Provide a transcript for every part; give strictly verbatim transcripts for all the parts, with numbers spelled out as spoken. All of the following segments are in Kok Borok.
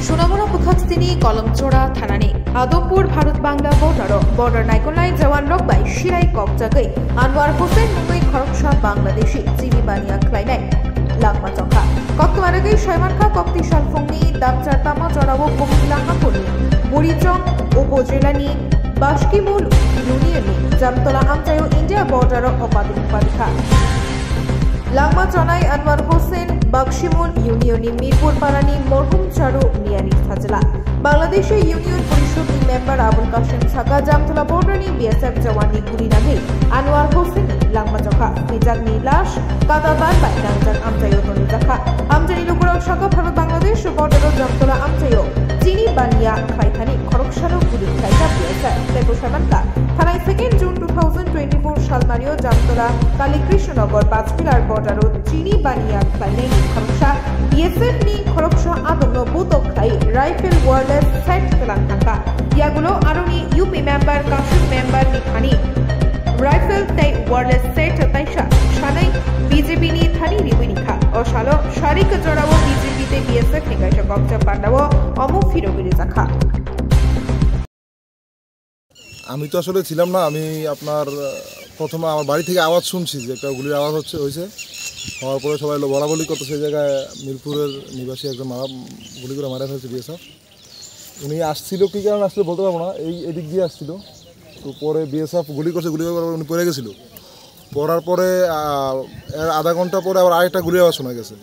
Sunamura bwkhak sini Kolomchora thanani Adompur Bharat Bangla border o border naikolnai jawan rok bai sirai kokjagwi Anwar Hussain mungwi khoroksa Bangladeshi chini baniya khlainai langma chokha. Koktwma rwgwi saimankha kokti salphungni damchar tamo jorao Kumbila haphurni Burijong upojilani Baskimul Union ni Jamtola amchaio India border o opadi upadi kha. Langma chonai Anwar Hussain Bakshimul Union ni Mirpur parani Morhum Charu Miyani Sajla. Bangladeshi Union Porishod ni member Abul Kasim saka Jamtola border ni B S F jawan ni guli nagwi Anwar Hussain ni langma chokha. Swijak ni lash kata tan bai nangjak amchaio tonwi jakha. Amchaini lukurok saka Bharat Bangladesh border o Jamtola amchaio chini baniya khlaithani khoroksano guli khlaikha B S F. Tei bwsamankha thanai second June two thousand twenty-four salmario Jamtola Kali Krishnanagar Bajpilar border o chini baniya khlainaini khoroksa B S F ni khoroksa adongno butok khlai rifle wireless set kwlang thangkha. Yagulo aroni U P member, Kashuk member ni thani rifle tei wireless set taisa sanai B J P ni thani riwi rikha. O salo sarik jorao B J P tei B S F ni kaisa kokjak pandao omo phirogwi rijakha. আমি তো আসলে ছিলাম না, আমি আপনার, আহ, প্রথমে আমার বাড়ি থেকে আওয়াজ শুনছি যে একটা গুলির আওয়াজ হচ্ছে, হয়েছে। হওয়ার পরে সবাই লো-, বলাবলি করতেছে, এই জায়গায় মিরপুরের নিবাসী একজন মারা, গুলি করে মারা ফেলছে বিএসএফ। উনি আসছিল, কী কারণে আসছিল বলতে পারবো না, এই এদিক দিয়ে আসছিল। তো পরে বিএসএফ গুলি করছে, গুলি করার পরে উনি পড়ে গেছিল। পড়ার পরে, আহ, এর আধা ঘন্টা পরে আবার আরেকটা গুলির আওয়াজ শোনা গেছে।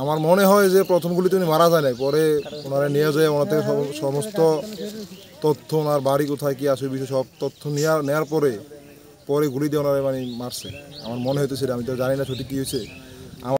আমার মনে হয় যে প্রথম গুলিতে উনি মারা যায় নাই, পরে ওনারা নিয়ে যায়, ওনার থেকে সম-, সমস্ত তথ্য, ওনার বাড়ি কোথায়, কি আছে, বিষয়ে সব তথ্য নেওয়ার, নেওয়ার পরে, পরে গুলি দিয়ে ওনারা মানে মারছে। আমার মনে হইতেছে এটা, আমি তো জানি না সঠিক কী হয়েছে।